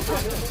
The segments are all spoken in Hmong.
Khab nag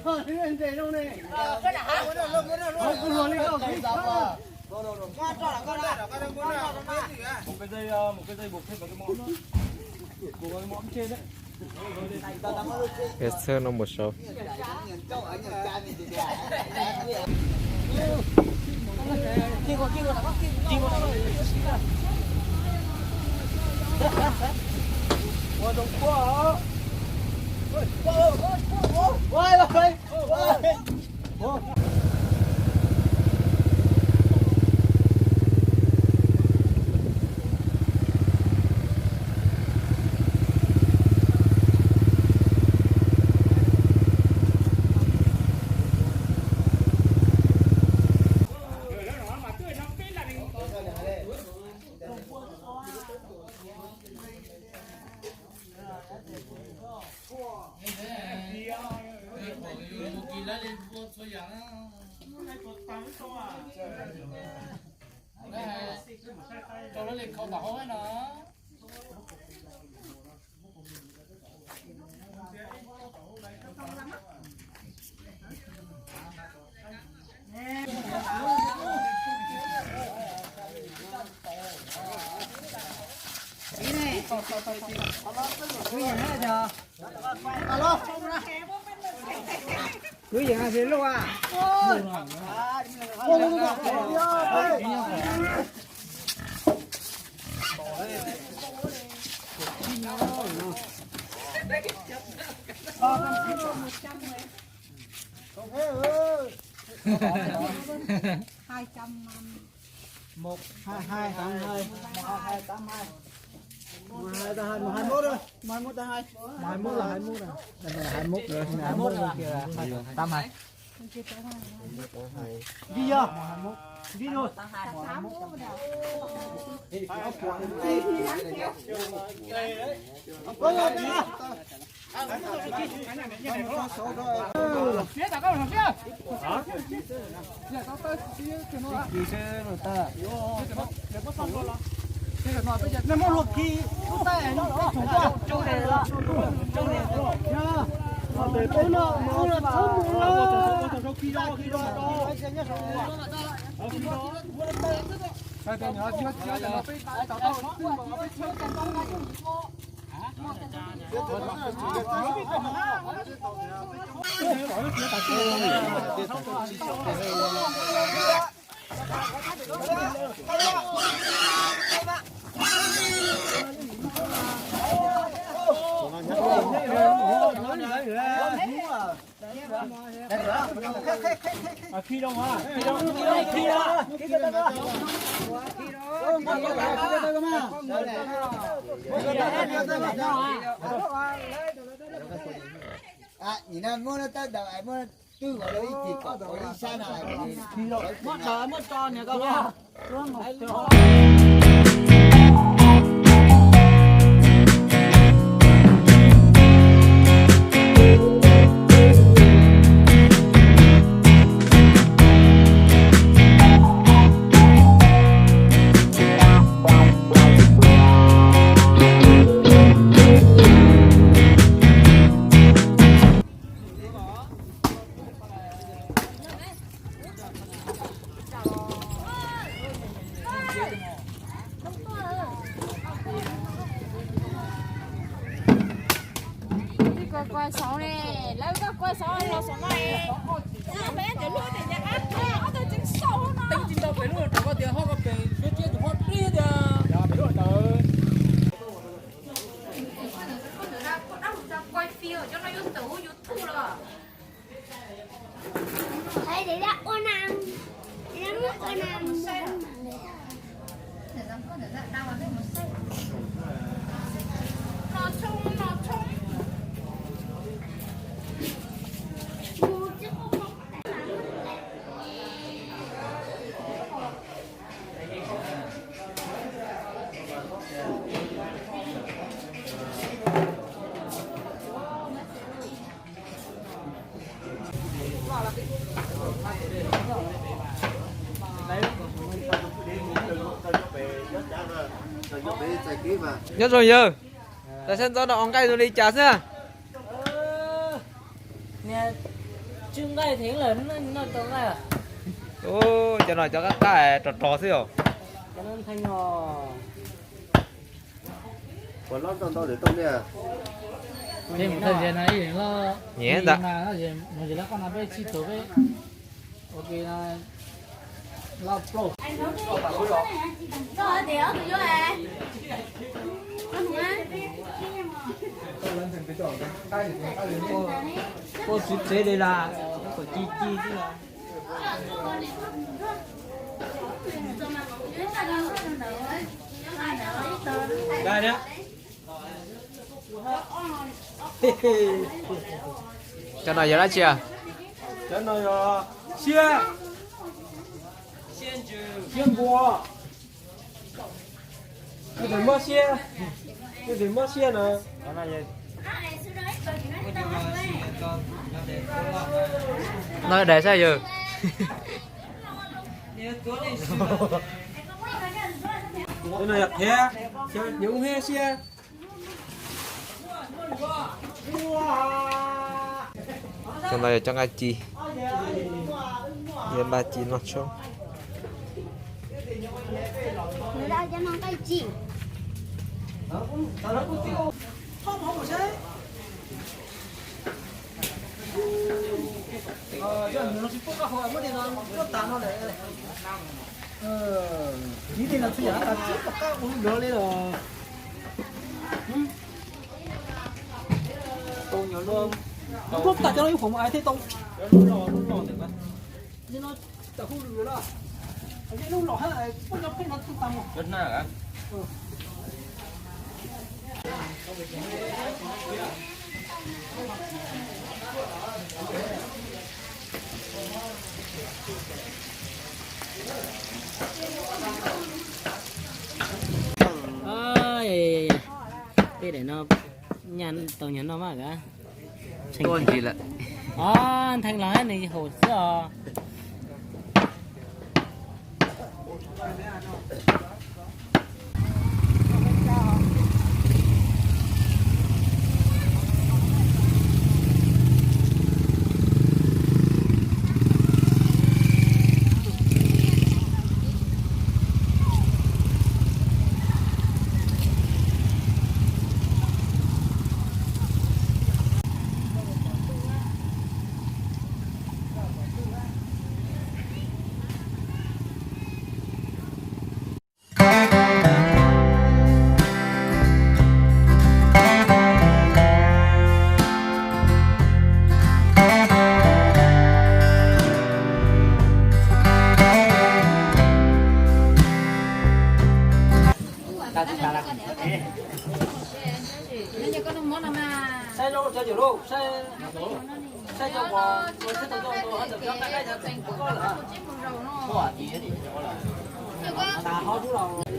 los, ntes zoo ne. Kuv hluas li koj. Peb txhawb no mus saud. Kwv yees hais tias luj a. Hai trăm năm. Một hai hai tám hai. Một hai tám hai. Một hai tám hai, một hai mốt rồi. Một hai mốt tám hai. Một hai mốt là hai mốt rồi. Hai mốt rồi. Hai mốt rồi. Kia là hai tám hai. Ghi vô. Ghi luôn. Có vô chưa? Nim no muab no tawb daws es muab twb ua rau ib ceg kom ua ib sab no. Muab daws muab tso niam ko. Kua xauv ne, lawv koj kua xauv los xauv no es. Teeb tsis tau pem lub rau koj tias ho koj pem suav tsiab tus ho plig tias. Nyob zoo yawg, tas sab ntxov no ua nqaij zoo li cas xwb? Niag tsw nqaij theev lawm no, noj tau nqaij. Cov no cov qab qab rog rog xwb os. Cov no nthe os. Puas lob ntau ntau lawm tau ne? Peb mus thawj zaug no ib leeg lob, nyiam ntag. Mus zaum lawv qoj no peb tsib tug peb ua ke no lob plaub. Puas txiv tsev li las, kom ci ci xwb los. Cov no yog dab tsi? Cov no yog siab, siab npua. Tus mob siab, tus mob siab no. No daim saib yawg. Cov no yog qhiav, yog ub hiab siab. Cov no yog cov nqaij ci, yog nqaij ci noj tshoob. Tej daim no nyaj tau nyuag noj mas kav. Tuaj ntsis lawm. Os, ntheej los nws haum xwb os. Saib zoo cov yawm lauj, saib, saib cov uas ua tsis tau coj ua hauj lwm nyob qab qab cov tseem koj lawm. Tas hauv lub los.